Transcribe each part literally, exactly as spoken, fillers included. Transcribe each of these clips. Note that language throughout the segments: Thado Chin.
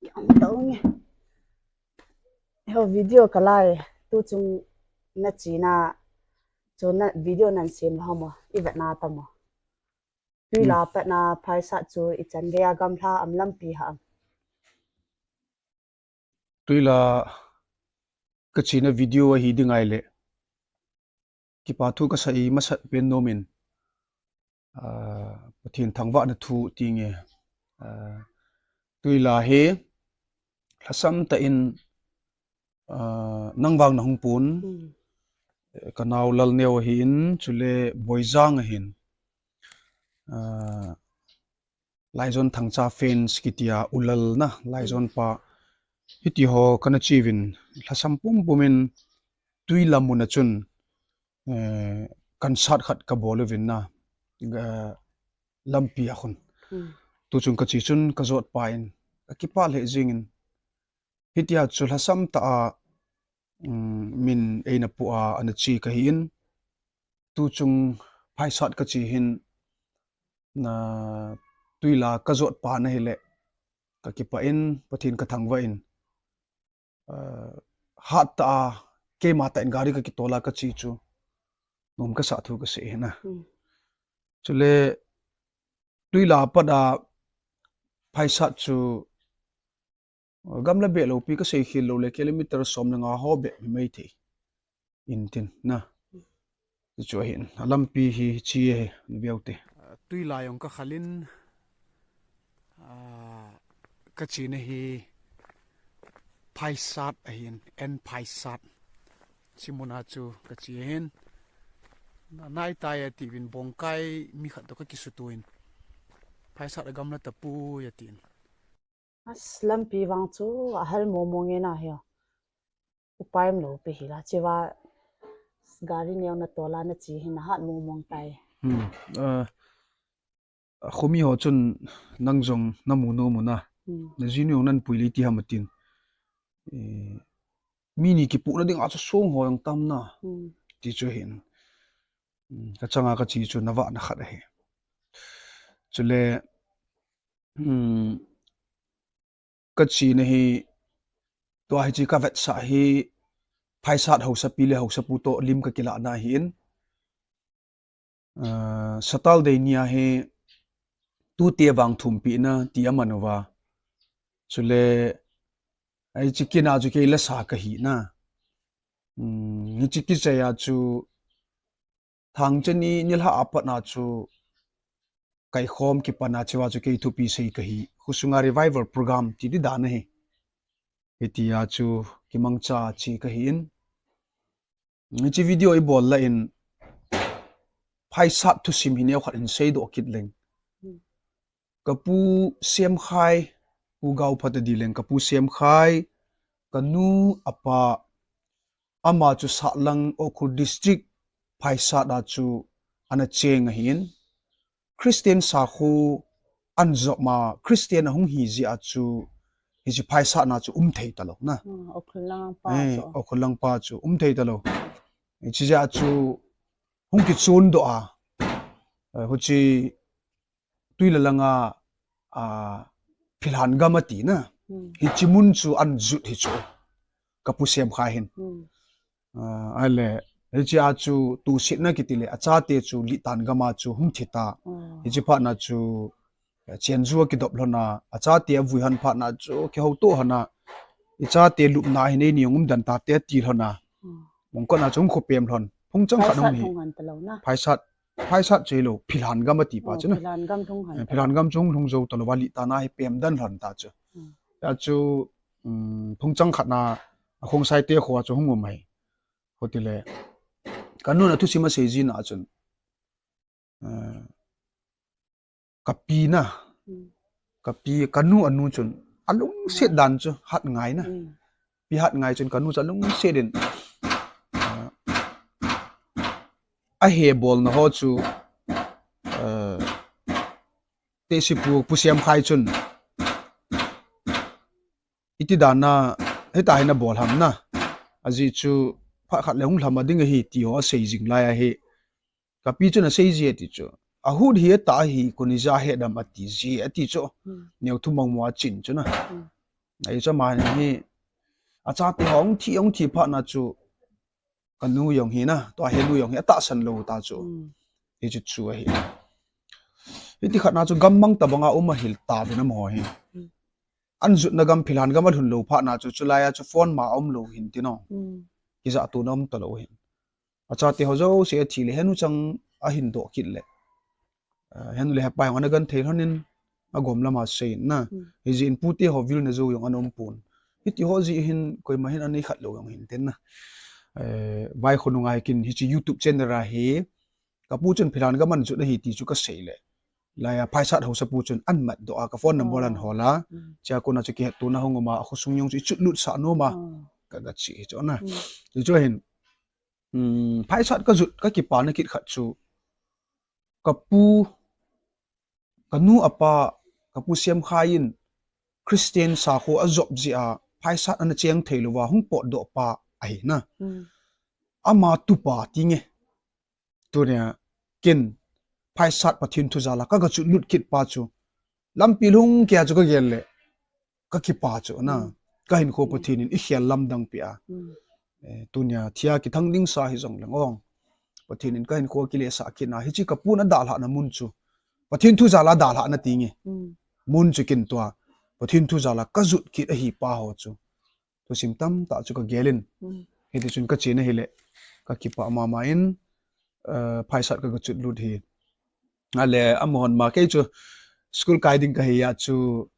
Yang tong e. Ho video kalai. Tu chung na china. Chu na video nan sem la mo. I vet na ta mo. Tui la pat na phaisat chu i chan gei a gamla am lampi ham. Tui la ka china video ahi ding ai le. Kipa thu ka sa i masat pen nom in. Ah, Pathen thangvahna thu ti nge. Ah, tui la hi lhasam tah in, ah, nang vang na hung pun. Hmm. Eh, ka nau Lalneo ahin, chule Boijang ahin. Ah, Laijon Thangcha fans kitia U Lal na, Laijon pa. Hiti ho kana chi uvin, lhasam pumpum in tui la mun a chun, eh, concert khat ka bol uvin na, eh, lampi a khun. Hmm. Tu chung ka chi chun ka jot pa in, ka kipah lheh jing in, Hitia chu lhasam tah a, um, min eina pu a ana chi ka hi in, tu chung phaisat ka chi hin, na tui la ka jot pa na hi le, ka kipah in, Pathen ka thangvah in, uh, hat tah a, keima tah in gari ka kitol a ka chi chu, nom ka sa thu ka sei hi na. Hmm. Chule, tui la pat a phaisat chu, Gamla beh lopi ka sei khel lou le kilometer som le nga ho beh hi mai thei. In tin na. Chu chu ahin. A lampi hi chi e, ni veu te. Tui la jong ka khal in, ah, ka china hi phaisat ahin, en phaisat. Chi mun a chu ka chi ahin. Na, nai tai a ti uvin bongkai mi khat to ka kisutu in. Phaisat a gamla ta pu ya tin. As lampi vang chu a hal mong mong e na hi. Upai um lou pi hi la, chiva gari neo na tol a na chi hi na hat mong mong tai. Hmm. Ah, a khomi ho chun nang jong na mu nom u na. Hmm. Na jinu jong nan pui le ti ham a tin. Eh, mi ni kipuh na ding a chu song ho jong tam na. Hmm. Ti chu hin. Hmm, ka changa ka chi chu na vah na khat ahi. Chule, Hmm, ka china hi, tua hi chi ka vetsah hi, phaisat hausapi le hausapu to lim ka kilah na hi in. Ah, Saturday ni a hi, tu te vang thumpi na ti a man uva. Chule, ai chi kina chu kei la sa ka hi na. Hmm, hi chi kichai a chu, Thangcha ni, nilhah a pat na chu, kai khom kipan a chiva chu kei thupi sei ka hi. Khusunga revival program ti di dan ahi. Hiti a chu kimangcha chi ka hi in. Hichi video i bol la in phaisat thusim hi neo khat in sei doh kit leng. Hmm. Ka pu Siamkhai, Pu Gauphata di leng, ka pu Siamkhai, ka nu apa, ama chu Sahlang Ukhrul District, Phaisat a chu ana cheng ahin. Christian sakhu an jop ma, Christian ahung hi jeh a chu, hichi Phaisat na chu um thei talou na. Hmm, Ukhrul lang pa chu. Eh, Ukhrul lang pa chu um thei talou. Hichi jeh a chu hung kichun doh a. Eh, huchi Tuila langa, a, Philhan gam ati na. Hmm. Hichi mun chu an jut hi chu. Ka pu Siamkhai hin. Hmm. A, ahile, hichi a chu tusetna kiti le, achate chu Litan gam a chu hung thi ta. Hmm. Hichi phat na chu, eh, chenju a kidop lhon a, achate avui lhon phat na chu, kihouto lhon a, ichate lupna hi nei ni um dan tate ati lhon a. Hmm. Mongkot na chu hung khopem lhon. Phungchang khat hung hi. Phaisat hung han talou na. Phaisat Phaisat chu hilou, Philhan gam ati pa chu na. Philhan gam lhung han. Eh, Philhan gam chu hung lhung jou talou va, Litan a hi pem dan lhon ta chu. Hmm. Ta chu, um, phungchang khat na, a Khongsai te kho a chu hung um ahi. Hoti le, ka nun a thusim a sei jin a chun. Eh, ka pi na. Hmm. Ka pi, ka nu a nu chun. A lungset dan chu, hat ngai na. Hmm. Pi hat ngai chun ka nu chu a lungset in. Ah, a he bol na ho chu, ah, tehse pu, pu Siamkhai chun. Iti dan na, hita hi na bol ham na. Ajeh chu phat khat le hung lham a ding ahi ti ho a sei jing lai ahi. Ka pi chun a sei ji ati chu. A hut hi a ta hi, koni ja he dam ati ji ati chu. Hmm. Neo thu mang mo a chin chu na. Hmm. Ahi chu ama hin hi, achate ho hung thi, hung thi phat na chu, kanu jong hi na, tua henu jong hi, atahsan lou ta chu. Hmm. Hichu chu ahi. Hiti khat na chu gammang tabang a um ahil tauvin amaho hi. Hmm. An jutna gam, philhan gam alhun lou phat na chu, chulai a chu phone ma aum lou hin tin o. Hmm. Kijah tona um talou hin. Achate ho jouse athi le, henu chang ahin doh kit le. Ah, henu le hepa jong ana genthei lhon in, agom lama sei in na. Hmm. Hijeh in pute ho vilna jou jong ana um pon. Hiti ho jeh hin, koima hin anei khat lou jong hin tin na. Eh, vaikho nunga hi kin, hiche YouTube channel a hi, kapu chun philhan gam an jut ahi ti chu kasei le. Laiya Phaisat haosapu chun an mat doh a, ka phone number an hol a. Hmm. Chua kona chu kihet tona hung um a, akhosung jong chu ichut lut sah nom a. Hmm. Ka, kachi hi chu na. Hmm. Ti chu hin, um, Phaisat kajut kakipana kit khat chu, kapu, kanu apa, kapu Siamkhai in Christian sakho ajop jeh a, Phaisat ana cheng thei louva hung potdoh pa ahi na. Hmm. Ama tupa ti nge. Tunia, kin, Phaisat Pathen thu jal a, ka, kachut lut kit pa chu. Lampi lhung keiya chu kagel le, kakipa chu, na. Hmm. Kahinkho Pathen in ikhel lamdang peh a. Hmm. Eh, tunia, thia kithang ding sa hijong leng ong. Pathen in kahinkho akilesah kit na, hiche kapun adalhah na mun chu. Pathen thu jal a dalhah na ti nge. Hmm. Mun chu kin tua. Pathen thu jal a kajut kit ahi pa ho chu. Thusim tamtah chu kagel in. Hmm. Hiti chun kachena hile, kakipah mama in, eh, Phaisat ka, kachut lut hi. Ale, amahon ma kei chu school kai ding kahi a chu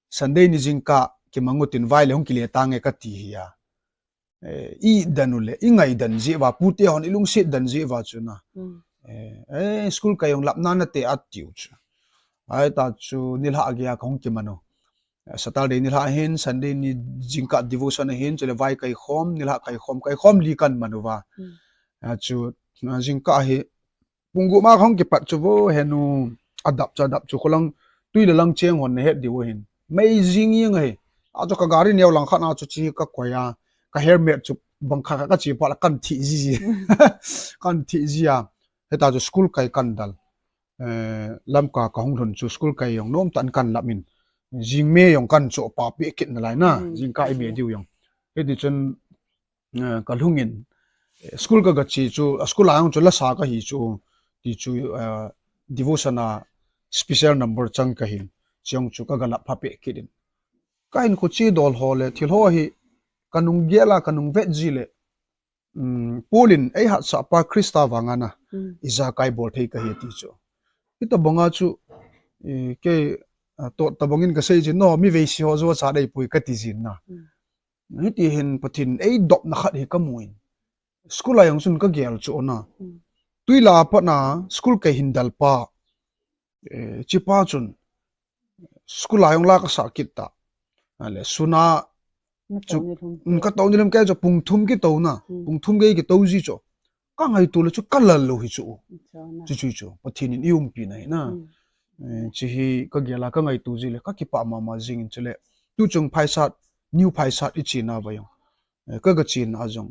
Sunday ni jingkah kimang utin vai le hung kile tange kati hi a. Eh, i dan u le, i ngai dan jeh uva, pute hon i lungset dan jeh uva chu na. Hmm. Eh, eh, school kai jong lapna nate atiu chu. Ahita chu nilhah geiya kahung kiman u. Saturday nilhah ahin, Sunday ni jingkah devotion ahin, chule vai kaikhom, nilhah kaikhom, kaikhom li kaman uva. Hmm. A chu, a, jingkah hi, pung gup ma kahung kipat chu vo, henu, adap chu, adap chu, kholang, tui le lang cheng hon nahet diu ahin. Mei jing jing ahi. A chu ka gari neo lang khat na chu chi kakoi a, ka helmet chu bang kha kha kachi phat le kan thi ji ji. Kan thi ji a. Hita chu school kai kan dal. Eh, Lamka kahung lhun chu school kai jong nomtah in kan lap in. Jing me jong kan choh pa peh kit nalai na. Hmm. Jingkah i me diu jong. Hiti chun, eh, kalhung in, eh, school ka, kachi chu, a school a jong chu lasa kahi chu, ti chu, eh, devotion a special number chang kahin. Chujong chu kaga lap pha peh kit in. Kahinkho chedol ho le, thil ho hi, kanung gel a, kanung vet ji le, um, Paul in eihatsah pa Christa vanga na, hmm, ijakai bol thei kahi ati chu. Hitobang a chu, eh, kei, ah, toh tobang in kasei jin, no, mi veise ho jouse deipoi kati jin na. Hmm. Hiti hin Pathen eidopna khat hi kamu in. School a jong chun kagel chu na. Hmm. Tuila a pat na school kai hin dal pa. Eh, chipa chun school a jong la kasah kit ta. Ale, suna chu, ka tou ni lhum kei chu pung thum kitou na. Hmm. Pung thum gei kitou ji chu. Ka ngaito le chu ka lal lou hi chu. Chu chu chu. Pathen in i umpi na hi na. Hmm. Eh, chi hi kagel a ka ngaito ji le kakipah mama jing in chule. Tuchung Phaisat, New Phaisat i chena va jong. Eh, ka, kaga chena jong.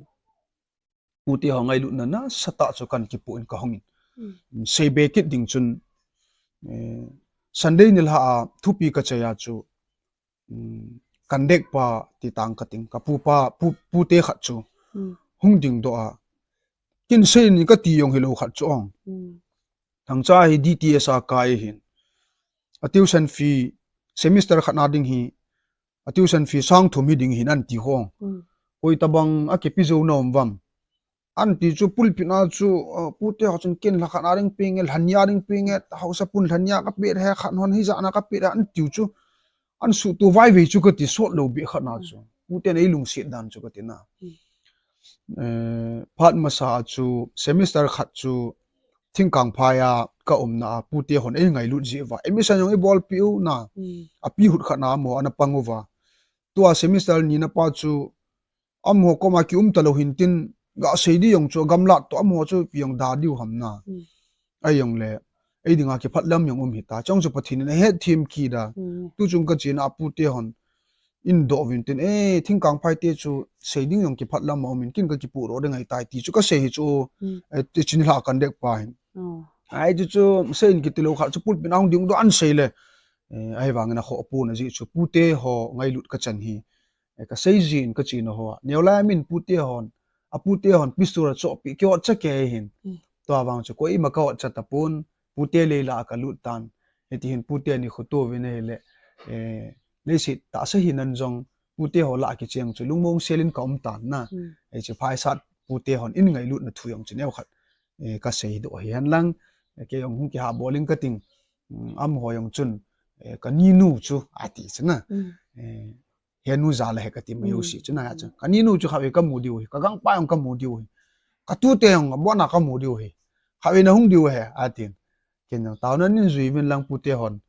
Pute ho ngailutna nasatah chu kan kipoh in kahung in. Hmm. Seibe kit ding chun, eh, Sunday nilhah a thupi kachai a chu, um, kan dek pa ti tang kating, kapu pa, pu, pute khat chu, hmm, hung dingdoh a. Kin sei ni kati jong hilou khat chu ong. Hmm. Thangcha hi D T S a kai hin. A tuition fee semester khat na ding hi, a tuition fee sang thum hi ding hin anti hong. Hmm. Koi tabang akipe jou nom vam. Anti chu pulpit na chu, uh, pute ho chun kin lha khat na ding penge, lha ni a ding penge, haosa pun lha ni a kape he khat hon hijat na kape anti chu. An suhto vaivei chu kati sot lou beh khat na chu. Hmm. Pute nei lungset dan chu kati na. Hmm. Eh, phat masa chu semester khat chu Thingkangphai a ka umna a pute hon ei ngailut ji uva. Admission jong i bolpi u na. Hmm. A pi hut khat na mo ana pang uva. Tua semester ni na pa chu amaho koma kium talou hin tin ga sei di jong chu gamlat to amaho chu pi jong da diu ham na. Hmm. Ahi jong le, ei dinga kiphatlam jong um hita. Chong chu Pathen in ahet them kit a. Hmm. Tuchung kachena a pute hon. Indoh uvin tin, eh, Thingkangphai te chu sei ding jong kiphatlam a um in kin kakipudoh ding ahitai ti chu kasei hi chu. Hmm. Eh, ti chun la kan dek pa hin. Oh. Ai chu chu sei in kiti lou khat chu pulpit a hung dingdoh an sei le. Eh, ahivangin akhoh pon ajeh chu pute ho ngailut kachan hi. Eh, kasei jin kachena ho. Neolai min pute hon. Apute hon pistol achohpeh kihotcha kei hin. Mm. Tua vang chu koima kahotcha tapon. Pute lei lah a kalut tan. Hiti hin pute nikho touvin ahile. Eh, leiset tahsa hinan jong pute ho lah a kicheng chu lungmong selin kaum tan na. Mm. Hiche phaisat pute hon in ngailutna thu jong chu neokhat, eh, kaseidoh hihen lang. Eh, kei jong hung kihabol ing kating. Mm, amaho jong chun, eh, kaninu chu ati chu na. Mm. Eh, henu jal ahi kati mai u si chu na chu. Kaninu chu khatvei kamu diu hi, kagangpa jong kamu diu hi. Katute jong abona kamu diu hi. Khatvei nahung diu hi, atin. Ken jong taona nin jui uvin lang pute hon.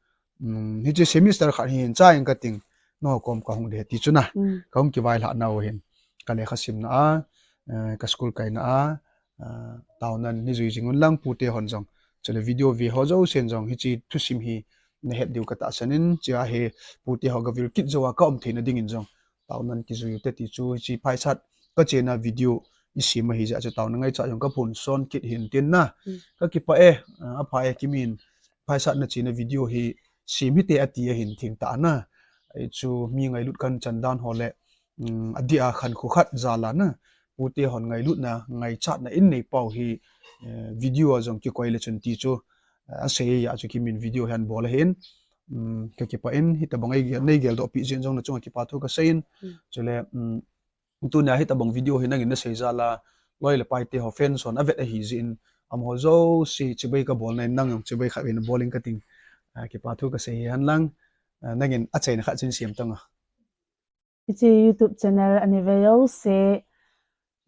Um, hiche semester khat hi hin cha ing kating. Nangho kom kahung ding ti chu na. Mm. Kahung kivailhah nau hin. Kalekha simna a, eh, kaschool kaina a, ah, taona nin jui jing un lang pute hon jong. Chule video ve ho jousen jong hiche thusim hi nahet diu katahsan in, chea hi pute ho gavil kit jou a kaum theina dingin jong. Taona nin kijui ute ti chu hiche phaisat kachena video isem ahi jeh a chu taona ngaichat jong kaphonson kit hin tin na. Mm. Kakipah e, ah, apha e Kimin phaisat nachena video hi sem hite ati ahin thengtah na. Hichu mi ngailut kahin chan dan ho le, um, adeh a khankho khat jal a na. Pute hon ngailutna, ngaichatna in neipau hi, eh, video a jong kikoi le chun ti chu, eh, asei a chu Kimin video hi ahin bol ahin. Um, kakipah in, hitobang nei geldohpeh jeh in jong nachunga kipa thu kasei in. Mm. Chule, um, tunia hitobang video hi nangin nasei jal a, loi le paite ho fans hon avet ahi jeh in, amaho jouse chibai kabolna in nang jong chibai khatvei nabol ing kating, ah, kipa thu kasei hihen lang, ah, nangin achaina khat chu hin sem tang a. Hiche YouTube channel anivei jouse,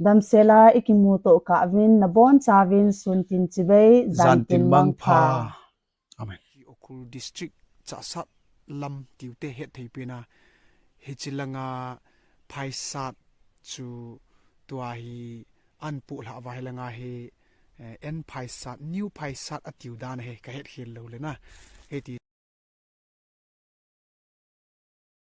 damsel a ikimuto kah uvin, nabonchauvin, sun tin chibai, jan tin mangpha. Amen. Ukhrul District Chassad lam tiute hetthei pen a, hiche langa phaisat chu tua hi ahin pohlhah uva hilanga hi, eh, en phaisat, new phaisat atiu dan hi kahetkhel lou le na. Hiti